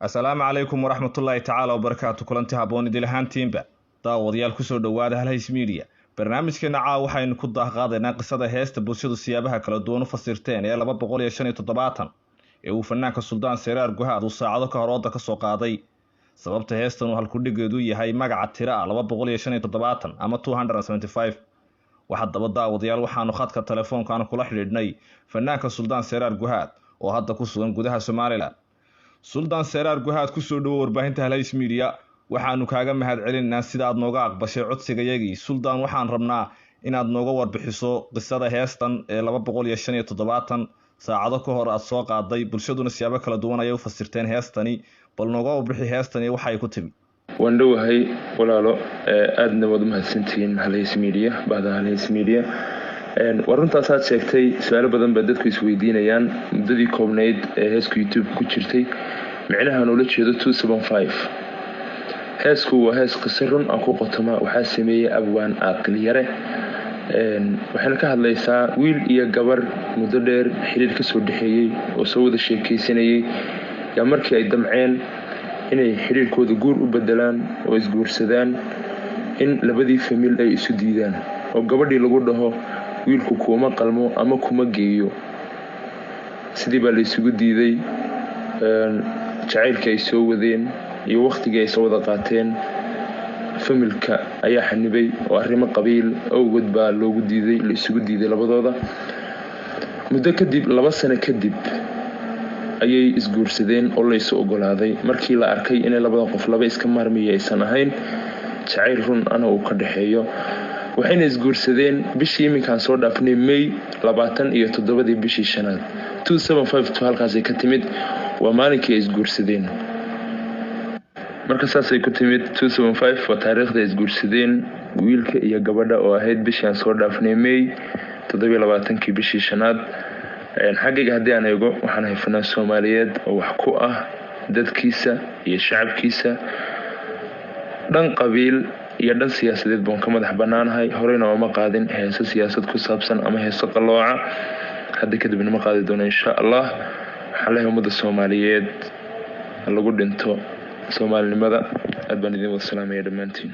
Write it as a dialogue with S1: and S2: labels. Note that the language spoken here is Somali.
S1: Asalaamu calaykum waraxmatullaahi tacaala wabarakaatu. Kulanti haboon idil ahaantiinba, daawadayaal, kusoo dhowaada Halhays Media. Barnaamijkeena caawa waxaynu ku daahqaadaynaa qisada heesta bulshadu siyaabaha kala duwan u fasirteen ee 275 ee uu fanaanka Suldaan Seraar Guhaad uu saacado ka hor ooda ka soo qaaday. Sababta heestan uu halkudhigeedu yahay magaca tira ah 275 ama 275. Waxadaba, daawadayaal, waxaanu khadka telefoonkaanu kula xidhiidhnay fanaanka Suldaan Seraar Guhaad oo hadda ku sugan gudaha Somalilan. Suldaan Seraar Guhaad, kusoo dhowo warbaahinta Halhays Media. Waxaanu kaaga mahad celinaynaa sida aad nooga aqbashay codsigayagii. Suldaan, waxaan rabnaa inaad nooga warbixiso qisada heestan ee 275 saacado ka hor aad soo qaaday. Bulshaduna siyaabo kala duwan ayay u fasirteen heestani. Bal nooga warbixi heestani waxay ku timi.
S2: Waan dhowahay, walaalo, aadna waad umahadsantihiin Halhays Media, bahda Halhays Media. Waa runtaasaad sheegtay, su-aalo badan baa dadku isweydiinayaan muddadii koobnayd ee heesku YouTube ku jirtay micnaha noola jeedo 275. Heesku waa hees qiso run aan ku qotoma. Waxaa sameeyey abwaan Aaqil Yare, waxayna ka hadlaysaa wiil iyo gabar muddo dheer xiriir kasoo dhexeeyey oo soo wada sheekeysanayay. Yaa markii ay damceen inay xiriirkooda guur u bedelaan oo isguursadaan, in labadii family ay isu diidaan oo gabadhii lagu dhaho wiilku kuuma qalmo ama kuma geeyo. Sidii baa la isugu diiday. Jacaylkii ay soo wadeen iyo wakhtigii ay soo wada qaateen, familka ayaa xanibay oo arrimo qabiil awgood baa loogu diiday, la isugu diiday labadooda. Muddo kadib, 2 sano kadib, ayay isguursadeen oo la isu ogolaaday, markii la arkay inay labada qof laba iska maarmaya aysan ahayn, jacayl run ana uu ka dhexeeyo. Waxayna isguursadeen bishii iminkaan soo dhaafnay, May 27-dii, bishii shanaad. 2752 halkaasay ka timid, waa maalinkii ay isguursadeen. Marka saasay ku timid 275, waa taariikhda ay isguursadeen wiilka iyo gabadha oo ahayd bishii aan soo dhaafnay, May 27-kii, bishii shanaad. Xaggayga haddii aan eego, waxaan ahay fanaan Soomaaliyeed oo wax ku ah dadkiisa iyo shacabkiisa. Dhan qabiil iyo dhan siyaasadeed baan ka madax banaanahay. Horeyna ooma qaadin heeso siyaasad ku saabsan ama heeso qalooca, hadda kadibna ma qaadi doono, insha Allah. Waxaan leeyahay ummadda Soomaaliyeed, lagu dhinto Soomaalinimada. Aad baan idin wada salaamaya dhammaantiin.